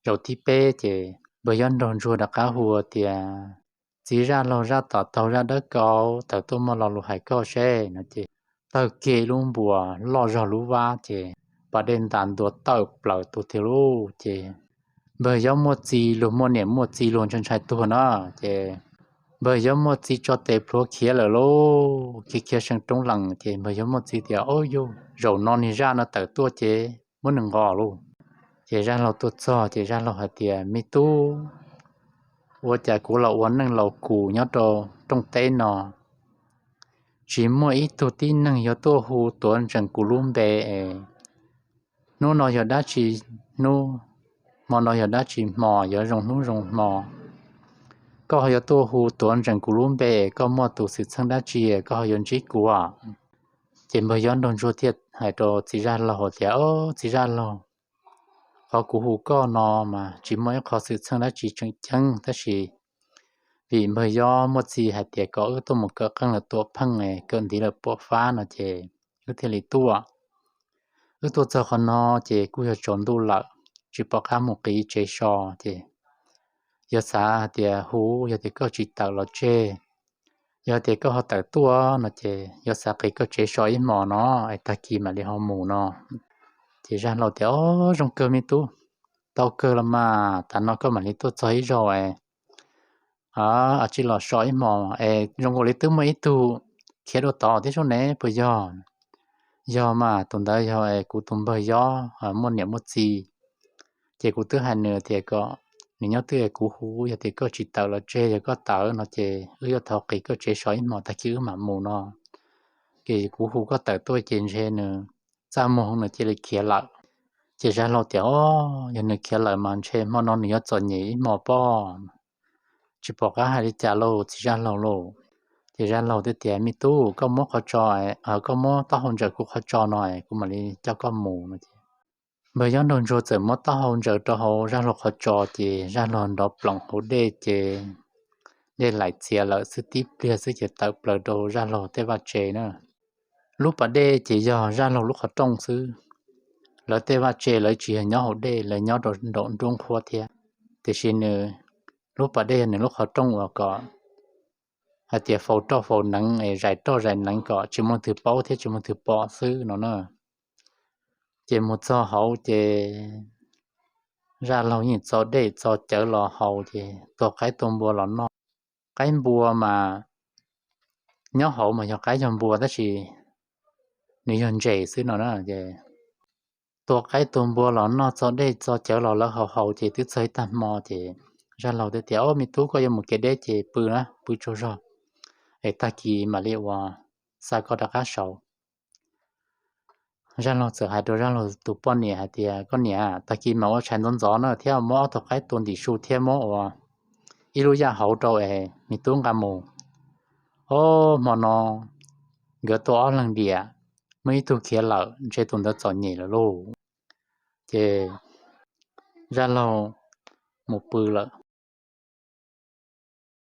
zaum thib peb ces npawg Yob Nraug Ntsuag rov qab hu tias, Txiv zaj laug, zaj tom taug zaj dawb kaus, tawm tuaj muaj lo lus hais koj seb no ces tawg kiag ib lub npuas loj zog lub vab ces pas dej ntas ntua tawm plaws tuag tiag lauj. Ces npawg Yob Muaj Txi luag muaj niam muaj txiv luag ntshai ntshai tuag na, ces npawg Yob Muaj Txi tso tes plhuav khiav lawm lauj. Khiav khiav seev roob lees ces npawg Yob Muaj Txi tias, Au yug, zaum no niag zaj no tawm tuaj ces muab nws nqos lauj. Ces zaj laug tuaj txog ces zaj laug hais tias, Me tub, ua cas kuv los ua neej laus kus nyob rau rooj teb no tsis muaj ib tug tib neeg yuav tuaj hu tuav ntsees kuv lub npe es hnub no yog dab tsi hnub, hmo no yog dab tsi hmo, yuav zoo hnub zoo hmo, koj ho yuav tuaj hu tuav ntsees kuv lub npe es koj muaj tus xwm txheej dab tsi koj ho yuav ntsib kuv? Ces npawg Yob Nraug Ntsuag thiaj hais rau txiv zaj laug tias, Au txiv zaj laug, qhov kuv hu koj no mas tsis muaj ib qho xwm txheej dab tsi tseem ceeb, tab sis vim npawg Yob Muaj Txi hais tias kom wb tuaj mus kawm qeej lawm tuam pheej, kawm ntiv lawm puam fab no ces wb thiaj li tuaj. Wb tuaj txog qhov no ces kuj yog tsaus ntuj lawm, tsis pom qab mus qiv tsev so ces yog xav hais tias hu, yog tias koj tsis tawm los tseg, yog tias koj ho tawm tuaj no ces yog xav qiv koj tsev so ib hmos no es tag kis mam li ho mus no. Ces zaj laug tias, Au, zoo kawg me tub, tau kawg los mas, tas no koj mam li tuaj txog ib zaug es a tsis los so ib hmos es zoo nkaus li twb muaj ib tug khiav dua tod thiab sub ne puas yog? Yog mas, tus ntawd yog kuv tus npawg Yob Muaj Niam Muaj Txiv. Ces kuv twb hais nws tias kom nws nyob twj es kuv hu, yog tias koj tsis tawm los tseg, yog koj tawm no ces wb yuav thov qiv koj tsev so ib hmos tag kis wb mam mus no. Ces kuv hu koj tawm tuaj ces ntshe nws txaj muag nws cia li khiav lawm. Ces zaj laug tias, Au, yog nws khiav lawm mas ntshe hmo no nws yuav txom nyem ib hmos pob. Tsis pom qab hais li cas lauj txiv zaj laug lauj. Ces zaj laug thiaj tias, Me tub, koj muab qhov tso, koj muab taub hau ntsaws kuv qhov tso no es kuv mam li coj koj mus no ces npawg Yob Nraug Ntsuag txawm muab taub hau ntsaws rau hauv zaj laug qhov tso ces zaj laug nrov ploom hauv dej ces dej laim txias lawm xwb, tib pliag xwb ces tawm plaws rau zaj laug tej vaj tse na. Lub pas dej ces yog zaj laug lub qhov rooj xwb. Lawv tej vaj tse lawv tsis yog nyob hauv dej, lawv nyob rau nraum nruab nqhuab thiab, tiam sis nws lub pas dej yog nws lub qhov rooj uas kom hais tias faus roj faus neev es zais roj zais neev kom tsis muaj leej twg paub thiab tsis muaj leej twg pom xwb no na. Ces mus txog hauv ces zaj laug yeej txo dej txo cawv los haus ces tua qaib tua npua los noj. Qaib npua mas nyob hauv mas yog qaib yog npua tab sis nws yog ntses xwb no na. Ces tua qaib tua npua los noj, txo dej txo cawv los lawv haus haus ces twb txog ib tag hmo ces zaj laug thiaj tias, Au, me tub, koj yuav mus kev deb ces pw na, pw tsaug zog es tag kis mam li ua xa koj rov qab saud. Zaj laug txawm hais rau zaj laug tus poj niam hais tias, Koj niam, tag kis mam ua tshais ntxov ntxov na thiab muab ob tug qaib tua ntim su thiab muab ua ib lub yaj hauv rau es me tub nqa mus. Ob hmo no nkawd tua ob leeg diam, muaj ib tug khiav lawm, ntshe tus ntawd txom nyem lawm lauj. Ces zaj laug mus pw lawm.